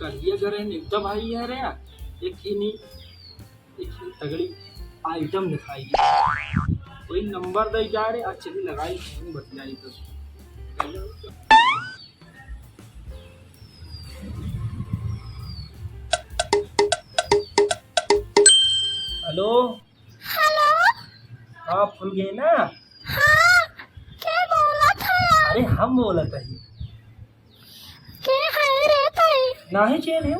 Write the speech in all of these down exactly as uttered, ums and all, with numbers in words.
करिया करे नेवता भाई है रे, एक ही नी, एक ही तगड़ी item दिखाई। कोई नंबर दे जा रे, आज चली लगाई, फोन बतियाई तो। हेलो। हेलो। हाँ, फुलगेना। हाँ, के बोलत है? अरे, हम बोलत हई। के है रे तई? नाही चेन है।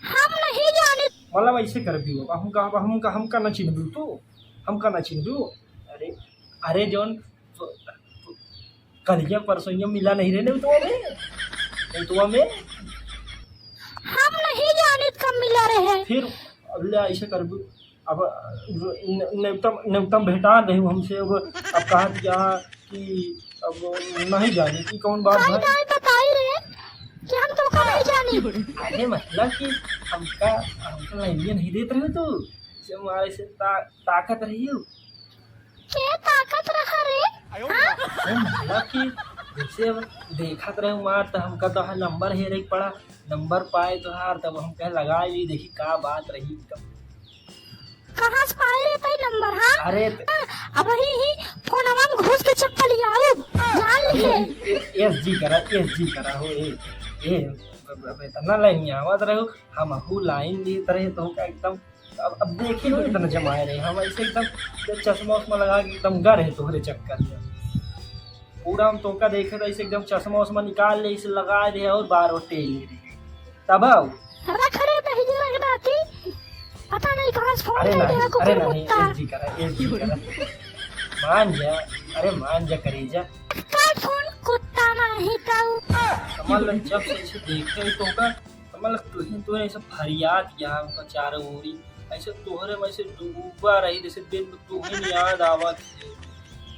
हम नहीं जानी। मतलब, ऐसे कर भी हो, हमका, हमका, हमका ना चिन्हबू तू, हमका ना चिन्हबू। अरे, अरे, जौन तो, तो, कलिया परसोइया मिला नहीं रहे नेवतवा में, नेवतवा में। हम नहीं जानित कब मिला रहे। फिर अब ले ऐसे करबू, अब न-, नेवता, नेवता भेटा रहे हमसे, अब, अब कहा दिया कि अब नहीं जाने कि कौन बात काहे है। काहे बताई रे कि हम तोका नहीं जानी। अरे मतलब कि हमका, हमका लाइनिया नहीं देत रहे तू, से हमारे से ता-, ताकत रही हो। के ताकत रहा रे? हाँ? अरे मतलब कि जैसे अब देखत रहे मार, त हमका तो है नंबर हेरे के पड़ा, नंबर पाए तोहार, तब हम कहे लगा ली, देखी का बात रही। तब कहाँ से पाए रे तई नंबर, हाँ? अरे त- हाँ, अब ही, ही फोनवा में घुस के चप्पल लियाऊ, जान लिए। ए, ए, एस जी करा, एस जी करा हो, ए, ए, अब, अब इतना लाइन में आवत रहो, हम हु लाइन देत रहे तो का एकदम अब, अब देखी लो, इतना जमाए रहे हम ऐसे एकदम, चश्मा उश्मा लगा के एकदम गा रहे तोहरे चक्कर में। पूरा हम तोका देखे तो ऐसे एकदम चश्मा उश्मा निकाल ले, इसे लगा दे और बार और तेल ले रहे। तब आओ। रख रे, नहीं लगना थी। पता नहीं कहाँ से फोन अरे कर नहीं, दिया, अरे कुकुर नहीं, कुत्ता। एस जी करा, एस जी करा। मान जा, अरे मान जा करेजा। का फोन कुत्ता नहीं ताऊ। समझ लो, जब से इसे देखे तोका, मतलब, तुही, तुही ऐसे फरियाद किया हमका चारों ओरी, ऐसे तोहरे में ऐसे डूबा रही, जैसे दिन में तुही याद आवत है।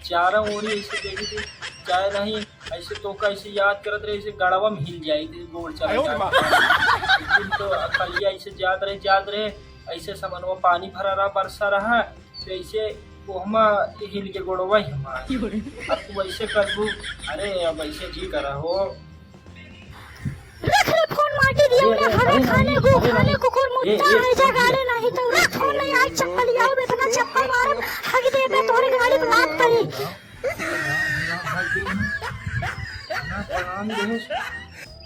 चारों ओरी ऐसे देखी थी, चाहे नहीं, ऐसे तोका ऐसे याद करत रहे, ऐसे गड़वा में हिल जाई थी, गोड़ चला आयो रे जात माँ। रहे। एक दिन तो कलिया ऐसे जात रहे, जात रहे, ऐसे समनवा पानी भरा रहा, बरसा रहा, तो ऐसे ओहमा हिल के गोड़वा ही हमार। अब तू ऐसे करबू, अरे, अब ऐसे जी करा हो। रख रे फोन, माटी दिया अरे, उन्हें, अरे, भगा अरे, खाने अरे, को, अरे, खाने अरे, कुकुर ए, मुत्ता ए, है जा ए, गाले नहीं तो रख फोन, नहीं आज चप्पल लियाओ, इतना चप्पल मारम, हग दे बे तोरे गाड़ी पे लात पड़ी।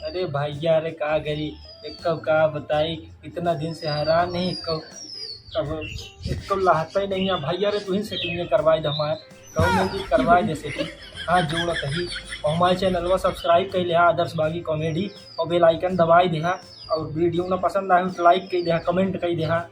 अरे भैया, अरे का करी, एक का बताई, इतना दिन से हैरान नहीं, एक अब एको लहता ही नहीं है भैया रे, तू ही सेटिंग करवाई दे हमार, कौन नहीं करवाई दे सेटिंग। हाँ, जोड़ कही और हमारे चैनलवा सब्सक्राइब कर लिहा आदर्श बागी कॉमेडी और बेल आइकन दबाई देहा और वीडियो ना पसंद आए हो तो लाइक कर देहा, कमेंट कर देहा।